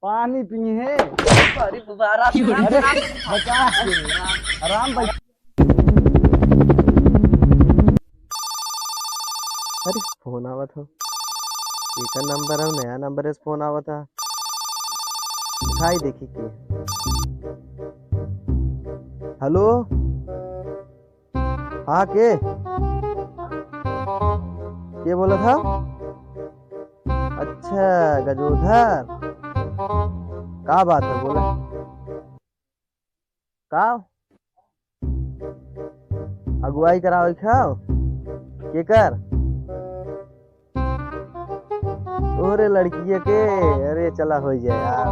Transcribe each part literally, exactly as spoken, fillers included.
पानी पीहे। अरे दोबारा से। अरे, बचा के। आराम भाई। अरे, फोन आवत हो। एकर नंबर है, नया नंबर से फोन आवत है। उठाई देखी के। हेलो? हाँ, के? के बोलत ह? अच्छा, गजोधर। का बात है, बोला। का? अगुवाई करावे खाओ? केकर? तोहरे लड़किया के? अरे चला, होइ जाए यार,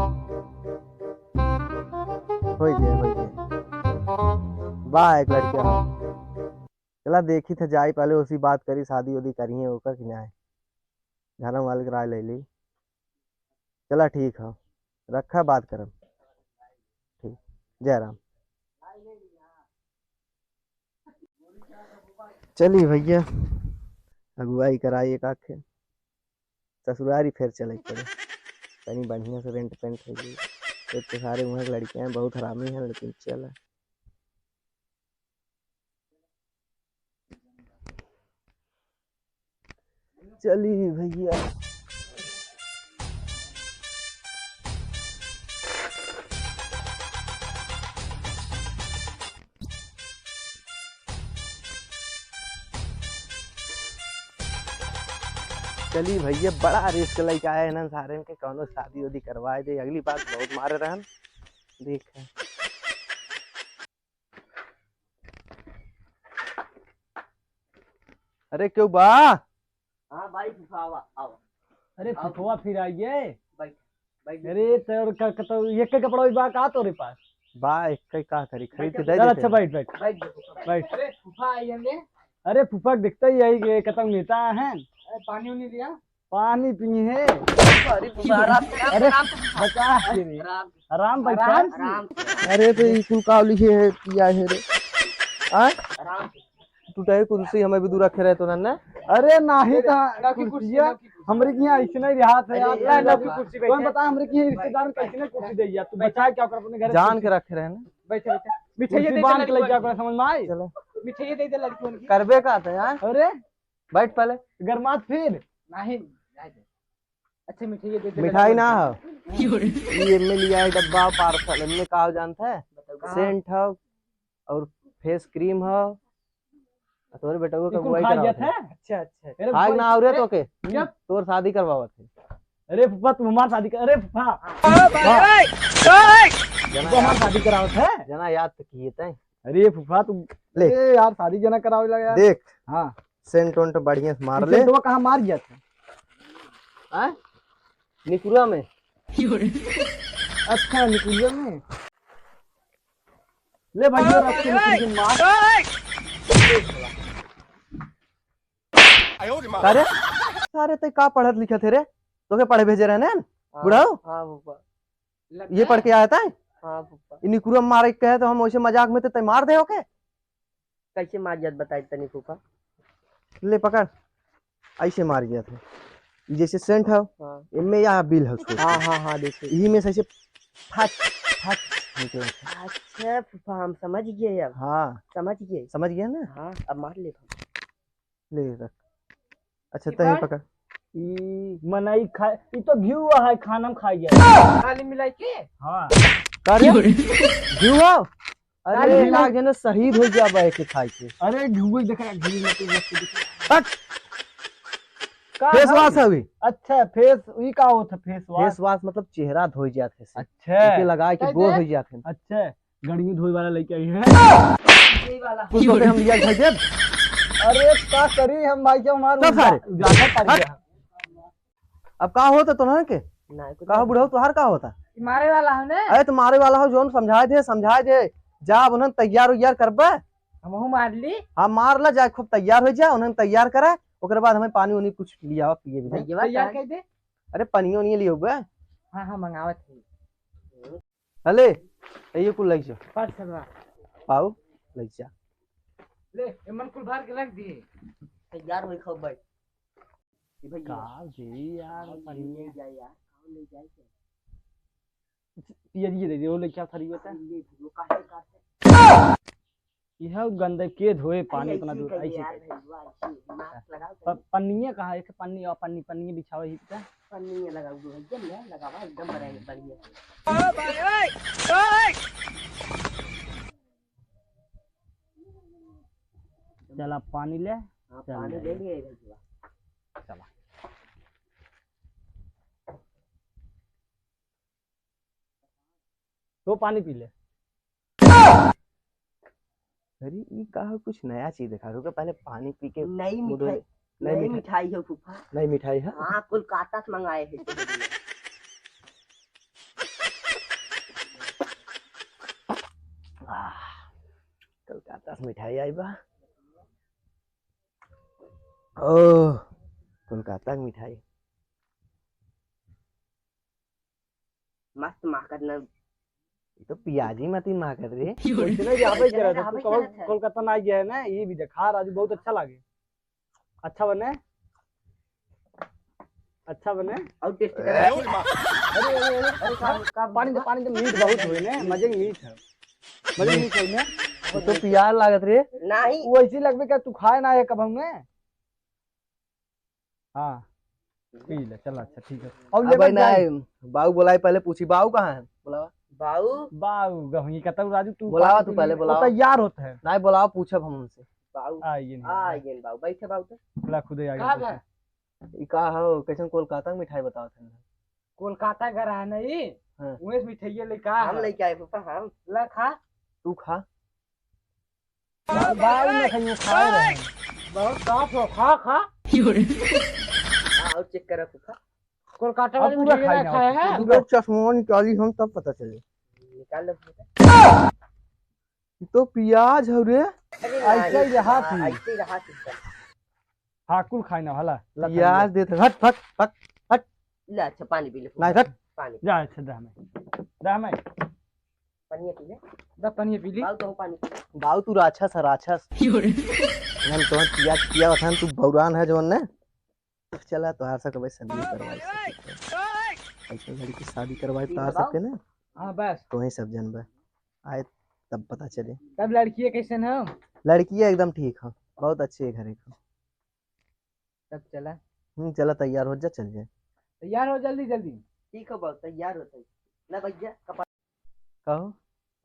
होइ जाए, होइ जाए। बा एक लड़किया हो, चला देखी थे, जाई पहले उसी बात करी, शादी उदी करिए ओकर कि नाहीं, धर्म वाले के राय ले ली। चला ठीक हो, रखा, बात करब। ठीक, जय राम। चली भैया, अगुवाई कराई एक आखे, ससुरारी फिर चले के पड़े। तनी बढ़िया से रेंट पेंट हो गई। एक तो सारे वहाँ के लड़के हैं, बहुत हरामी हैं, लेकिन चला। चली भैया। चली भैया, बड़ा रिस्क लेके आए हैं ना सारे के, कौनो शादी उदी करवाए दे। अगली बार बहुत मारे रहन, देख। अरे क्यों बा? हाँ भाई, फूफा, आवा, आवा। अरे आओ। फूफवा फिर आइए। बैठ, बैठ। अरे तोर का, का तो एक के कपड़ा बा का तोरे पास? बा, एक के का करी, खरीद के दे चल, देते अच्छा, हैं। बैठ, बैठ। बैठ जा फूफा। बैठ। अरे फूफा आई हमने। अरे फूफा के दिखता ही यही के कतौ नेता हैं। अरे पानी उनी लिया। पानी पीहे। अरे दोबारा से। अरे राम, राम, बचा के रे। राम, आराम बैठा। राम, राम। अरे तो ई कुल का लिखे है, पिया है रे। हाँ? राम। तू चाहे कुर्सी हमें भी दूर रखे रहे तो ना, ना? अरे नाही तो लौकी कुर्सी, कुर्सिया लौकी कुर्सी। हमरे के यहाँ ऐसे नहीं रहा था अरे यार। ला, लौकी कुर्सी बैठे। कौन बता हमरे के यहाँ रिश्तेदार में कैसे नहीं कुर्सी दे यार? तू बचा क्या कर अपने घर जान के रखे रहे ना। बैठे, बैठे। मिठाई कुर्सी दे दे बांध के लड़की ले जा बन के। कर समझ में आई? चलो। मिठाई दे दे लड़की बन के। करबे का था यार? अरे बैठ पहले। गरमात फिर। नहीं, नहीं दे। अच्छा, मिठाई दे दे, मिठाई ना हो। ये एमे लिया है डब्बा, पार्सल। एमे का हो जानता है? बताओ। सेंट हो और फेस क्रीम हो। तोरे बेटवा का ये कुल अगुवाई खा करावत गया है। था? अच्छा, अच्छा। अरे खाए भाई, ना हो रे अरे, तो के? क्या? तोर शादी करवावत है। अरे फूफा, तुम हमार शादी कर, अरे फूफा। हाँ। जना तुम हमार यार, शादी करावत है? जना याद तो किए तय। अरे फूफा, तुम ले। ए यार, शादी जना करावे लगा यार। देख। हाँ। सेंट वेंट बढ़िया से मार ले। सेंटवा कहाँ मार गया था? हाँ? निकुरा में। अच्छा, निकुरा में। ले भाई, ये रख के निकुरा में मार। अरे, सारे ते का पढ़त लिखत है रे? तोके पढ़े भेजे रहने न? हाँ, बुढ़ऊ? हाँ, फूफा। ये पढ़ के आया था? हाँ, फूफा। ई निकुरा में मारे के कहे तो हम वैसे मजाक में ते, ते मार दे ओके? कैसे मार जात बताई तनी फूफा? ले पकड़, ऐसे मार गया था। ई जैसे सेंट है, हाँ। इनमें या बिल है उसको। हाँ, हाँ, हाँ, देखिए। यही में से ऐसे फट, फट निकला था। अच्छा फूफा, हम समझ गए अब। हाँ। समझ गए। समझ गया ना? हाँ, अब मार ले। ले रख। अच्छा, ई तही पर? पकड़। ई मनई खा, ई तो घिउ है, खाना में खा गया। खाली मिलाई के? हाँ। का रे? घिउ है? अरे, अरे, लाग जने शहीद हो गया बा एके खाई के। अरे, घिउ देख रहा, घिउ में तो मस्त दिख रहा। हट। का फेस है? वाश है अभी। अच्छा, फेस, ई का होत है फेस वाश? फेस वाश मतलब चेहरा धोई जात है से। अच्छा। एके लगाए के गोर हो जात है। अच्छा, गड़ियों धोए वाला लेके आई है। यही वाला। कुछ तो हम लिया के भेजे। अरे, का करी हम भाई, जब हमार चल सारे। उजा-, उजागर पड़ गया। अब का होता तोहरा के? ना, कुछ का हो नहीं। बुढ़ऊ, तोहार का होता? मारे वाला हो ने? अरे तो मारे वाला हो, जोन समझाए दे, समझाए दे। जा अब उन्हन तैयार उइयार करबे। हमहू मार ली। हाँ, मार ला, जा खूब तैयार हो जा, उन्हन तैयार करा, ओकरे बाद हमें पानी उनी कुछ लियावा पिए भी। भैया, तैयार कर दे। अरे पनिया उनिया लियो बे। हाँ, हाँ, मंगावत है। हले, ये कुल लग जा। पाँच सौ बा। पाऊ, लग जा। ले, एमन कुल भर के रख दिए। तैयार होई खूब भाई। ई भैया। का जी यार, कहाँ ले पनिया। जाए यार? कहाँ ले जाए के? ये, ये दे दे, वो लेके आ, थरी होता है। ये धो, काहे काटे? यह गंदे के धोए पानी अरे, इतना ऐसे दूर, कहिए ऐसे यार, कहिए। भैया, ऐसे, मास्क लगाओ, प-, पन्निया कहाँ है? एक पन्नी और पन्नी, पन्नी बिछाओ ही पे। पन्नी लगाओ, दो भैया, मैं लगावा, एकदम बढ़िया, बढ़िया। चला, पानी ले। हाँ, चल पानी ले। ले लिए भैया। चला। तो पानी पी ले। अरे, ई का हो, कुछ नया चीज देखा, रुका, पहले पानी पी के नई मुँह धो मिठाई, ले। नई नई मिठाई। मिठाई है फूफा। नई मिठाई है? हाँ, कोलकाता से मंगाए हैं। आह, कोलकाता से मिठाई आई बा। ओह, कोलकाता की मिठाई। मस्त महकत न। ये तो पियाजी मती महकत रे। वैसे नहीं, यहाँ पे वैसे करत है, रहबे तू कहो करत है। कोलकाता ना गया है ना, ये भी देखा राजू, बहुत अच्छा लागे। अच्छा बने, अच्छा बने। और टेस्ट कर। अरे, अरे, अरे, अरे, का, का पानी तो, पानी तो मीठ बहुत हुए ने, मजे की मीठ है, मजे की मीठ है ने। ये तो पियाज लागत रे। नहीं। वो ऐसी लगबे का तू खाए ना है कब हमने। हाँ, पी ले, चल, अच्छा, ठीक है। और अब लेकर भाई ना, जाए। बाऊ बुलाए, पहले पूछी, बाऊ कहाँ है? बुलावा। बाऊ? बाऊ, गहुई का तब राजू, तू बुलावा, पानी तू पी पहले ले। वो बुलावा। तैयार होत है। नहीं, बुलावा, पूछब हम उनसे। बाऊ। आ, ये नहीं आ, है। ये बाऊ, बैठे बाऊ तो। ला, खुदे आ का गया, बा? बैठे। ई का हो, कैसन कोलकाता में मिठाई बतावत है? कोलकाता का रहा नहीं, हाँ। उहें से मिठाइये लेके आ। हम लेके आए, फूफा, हम। ला, खा। तू खा। बाल में कहीं खाए रहे। बहुत साफ हो, खा, खा। हाँ, और चेक करा, फूफा। कोलकाता अब वाली पूरा मिठाई खाई ना खाए हो। हैं? तू लोग चश्मा निकाली, हम तब पता चले। निकाल लो, फूफा। ई तो पियाज हौ रे। अरे ऐसे ही नहीं, रहा हाँ, थी। ऐसे ही रहा थी। हाँ, कुल खाए ना, हला, ला, पियाज देत, हट, हट, हट, हट। ले, अच्छा, पानी पी ले, फूफा। नहीं, हट। पानी। जा, अच्छा, दे हमें। दे हमें। पनिया पी ले। दा पनिया पी ली। बाऊ तो पानी पी ले। बाऊ तू राक्षस है, राक्षस। क्यों रे? हम तोहर पिया, पिया वथन तू बौरान है जवन ने। चला तोहार सबके भाई शादी करवाई सके। ऐसे लड़की शादी करवाई पी तोहार ले बाऊ। सबके ना। हाँ बस। तोही सब जनबे। आए तब पता चले। तब लड़की कैसन हो? लड़की एकदम ठीक हो, बहुत अच्छी है घरे को। तब चला। हम्म, चला तैयार हो जा, चल जाए। तैयार हो जल्दी जल्दी। ठीक हो बाऊ, तैयार हो जाए। ना भैया, कपड़ा। कहो,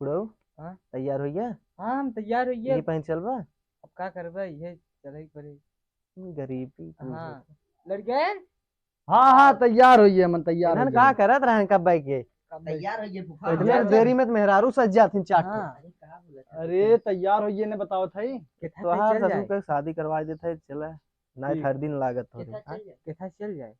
उड़ऊ, हाँ? तैयार हो गया? हाँ, हम तैयार हो गए। ये पहन चलबा? अब का करबा, ये चले ही पड़े। हम्म, गरीबी तो हाँ। है। लड़के? हाँ, हाँ, तैयार हो गए, मन तैयार हो इन्हन गए। का करत रहन कब के? कब तैयार हो गए, फूफा। इतने तैयार हो देरी गए। में तो मेहरारू सज जाथिन चाट के। हाँ। अरे, का बोलत है? अरे, तैयार हो गए ने बताओ थाई। कितना तोहार चल ससुर जाए? के शादी करवा देत है, चला। नाइट ठीक। हर दिन लागत हो केथा रही। चल जाए? केथा चल जाए?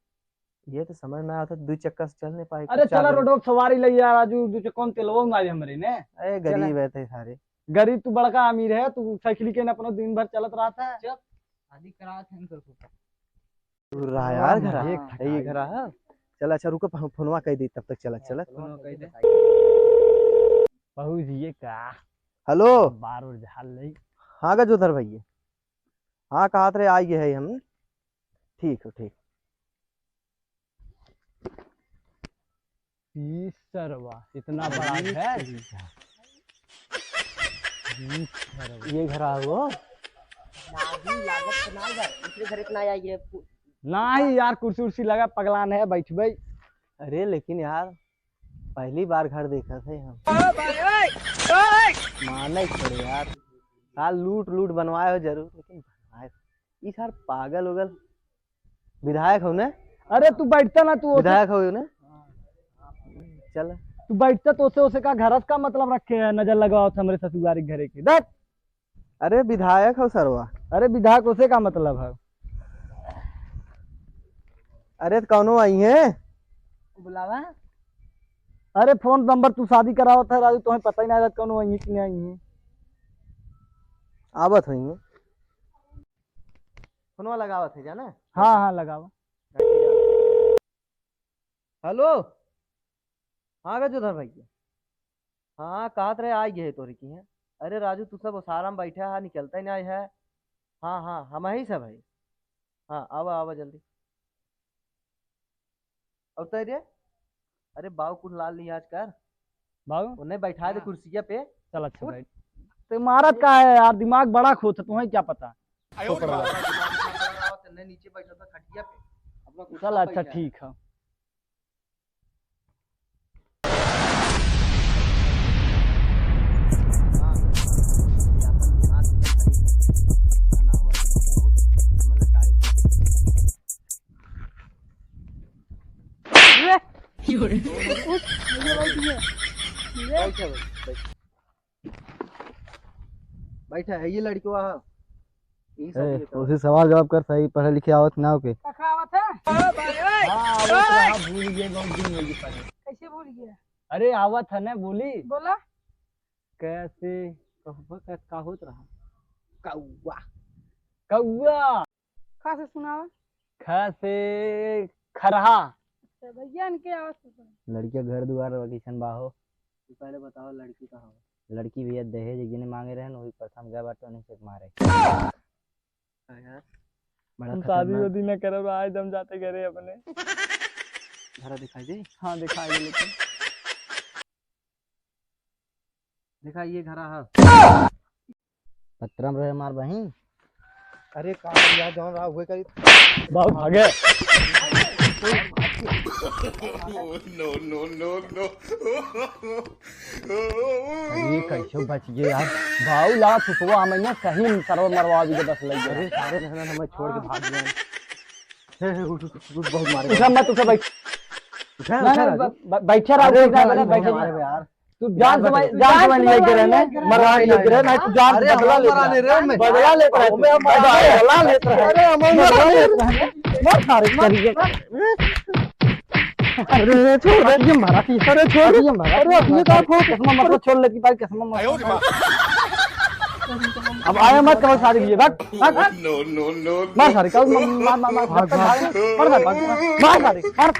ये तो समझ ना आवत, दू चक्का से चल नहीं पाए, अरे कुछ चला, चादर। रोडो पे सवारी लग जा राजू, दू चक्का में तेलवा ना आवे हमरे ने। अरे चला। गरीब है थे सारे। गरीब तू बड़का अमीर है, तू साइकिल के न अपनो दिन भर चलत रहता है। चुप, शादी करावत है इनकर फूफा। तू रहा यार, घरा। मजे है, ये खटाई। घरा है। चला, अच्छा रुको, हम फोनवा कह दी, तब तक चला, हाँ, चला। फोनवा कह दे। पहुँच ये का? हेलो। बार और झाल लई। हाँ गजोधर भैया। हाँ, कहत रहे, आई गए है हम। ठीक हो, ठीक। ई सरवा, इतना बड़ा घर। ई सरवा। ये घर आ गो। नाही, लागत तो ना है, दूसरे घर इतना आई है। नाही यार, कुर्सी उर्सी लगा, पगलान है, बैठबे। अरे, लेकिन यार, पहली बार घर देखत है हम। माने छोड़े यार, साल लूट लूट बनवाए हो जरूर, लेकिन बनवाए। ई सार पागल उगल विधायक हो ने? अरे तू बैठता ना, तू ओसे विधायक हो ने? चल। तू बैठता तो ओसे, ओसे का घरस का मतलब रखे है, नजर लगावत हमरे ससुरारी घरे के। देख। अरे विधायक हो सरवा। अरे विधायक ओसे का मतलब है? अरे त कौनो आई है? बुलावा। अरे फोन नंबर तू शादी करावत है राजू, तुम्हें पता ही ना रहत कौनो आई है कि नहीं आई है। आवत होई है। फोनवा लगावत है जाना? हाँ, हाँ, लगावा। हेलो। हाँ गजोधर भैया। हाँ, कहत रहे, आ गए तोरे की हैं। अरे राजू, तू सब ओसारा में बैठा है, निकलता ही नहीं है। हाँ, हाँ, हम ही सब है। हाँ, आवा, आवा जल्दी। और तय रे? अरे बाऊ कुल लाल लिहाज कर। बाबू। उन्हें बैठा दे कुर्सिया पे। चल, अच्छा, उठ। बैठ। ते मारत का है यार, दिमाग बड़ा खोत है, तुम्हें क्या पता? आयो रे बाप। तेने नीचे बैठा था खटिया पे। अपना कुर्सी चल, पे अच्छा, बैठा है। ठीक है। बैठा है, ये लड़कवा है। यही सब ए, ये तो। उसे सवाल जवाब कर, सही पढ़े लिखे आवत ना होके। कखा आवत है? हाँ, आवत रहा, भूल गए, बहुत दिन हो गए पढ़े। कैसे भूल गया? अरे, आवत है ना, बोली। बोला। कैसे? कहबा का, का होत रहा? कौआ। कौआ। ख से सुनावा। ख से खरहा। अच्छा, भैया, इनके आवाज से सुन। लड़किया घर दुआर रवा, कैसन बा हो? तू पहले बताओ, लड़की कहाँ हो? लड़की भैया दहेज एक जने मांगे रहे न, वही प्रथम गए बाटे, उन्हीं से मारे। हाँ यार। बड़ा हम शादी खतरनाक। वादी न करब, आज हम जाते घरे अपने। घरा दिखाई दे। हाँ, दिखाई दे लेकिन। देखा, ये घरा है। पत्रा में रहे हमार बहिन। अरे, का यार, जौन रहा, उहे करी। बाबू भागे। No, no, no, no। अरे, कैसे बच गए यार? बाबू, ला फुसवा, हमें ना सही में सरवा मरवा दी, बस लग गया। अरे, सारे रहना हमें छोड़ के भाग गए। हे, हे, उठ, उठ, उठ, उठ, बहुत मारे। उठा मत, उठा, बैठ। उठा, नहीं, उठा, नहीं, राजू। ब-, ब-, बैठे रहो, अरे, बैठे उठा, रहो, राजू, बैठे रहो। मारे बे यार। तू जान से मार, जान से मार लिया गिरा ने, मरवा लिया गिरा, नहीं तू जान अरे, बदला हम लेता मारा है। नहीं रे, मैं बदला लेता है। हमें हम मारा नहीं। बदला लेता है। अरे, हम बदला लेता है। मार सारे, मार। अरे, छोड़, अरे, ये मारा, अरे, छोड़, ये मारा। अरे, अपने का खो, चश्मा मत छोड़ लेती भाई, चश्मा मत। आयो रे माँ। अब आया मत कहो सारे ये, भाग, भाग, भाग। No, no, no, no। मार सारे, का मार, मार, मार, मार, मार, मार, मार, मार, मार सारे, मार।